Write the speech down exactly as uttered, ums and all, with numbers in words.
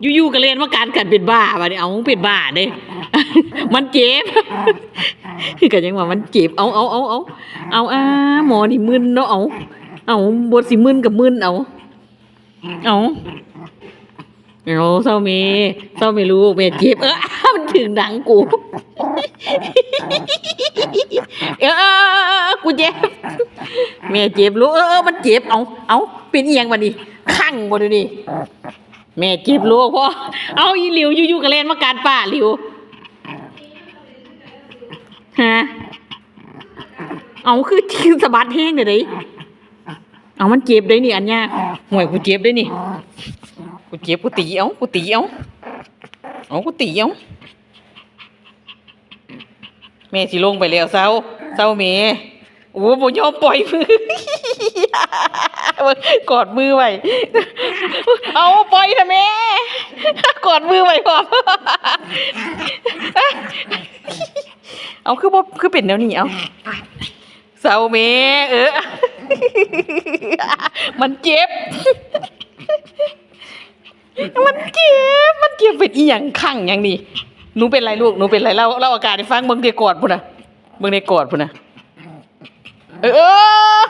อยู่ๆก็เล่นมากัดกันเป็นบ้าบัดนี้ เอา เป็นบ้าเด้ มันเจ็บ ก็ยังว่ามันเจ็บ เอา เอา เอา เอา เอา อ่า หมอนี่มึนเนาะ เอา เอา บทสิมึนกับมึน เอา เอา เอา เศร้าแม่ เศร้าแม่ลูก แม่เจ็บ เออ มันถึงดังกู เออ เออ เออ เออ กูเจ็บ แม่เจ็บลูก เออ เออ มันเจ็บ เอา เอา เป็นอีหยังบัดนี้ คังบ่เดี๋ยวนี้ แม่เจ็บลูกพ่อ เอา อีหลิว อยู่ๆก็เล่นมากัดป้าหลิว ฮะ เอา คือ คือสะบัดแฮงเด้อเด้ เอา มันเจ็บเด้นี่ อันเนี้ย ห่วย กูเจ็บเด้นี่ กูเจ็บ กูตี เอา กูตี เอา เอา กูตี เอา แม่สิลงไปแล้ว เศร้า เศร้าแม่ โอ้ บ่ยอมปล่อยมือ กอดมือไว้ เอา ปล่อยเถอะแม่ กอดมือไว้พร้อม เอา คือบ่ คือเป็นแนวนี้ เอา เศร้าแม่ เออ มันเจ็บ มันเจ็บ มันเจ็บ เป็นอีหยัง คังหยังนี่ หนูเป็นไรลูก หนูเป็นไร เล่า เล่าอาการให้ฟัง เบิ่งในกอดพุ้นน่ะ เบิ่งในกอดพุ้นน่ะ เออ เออ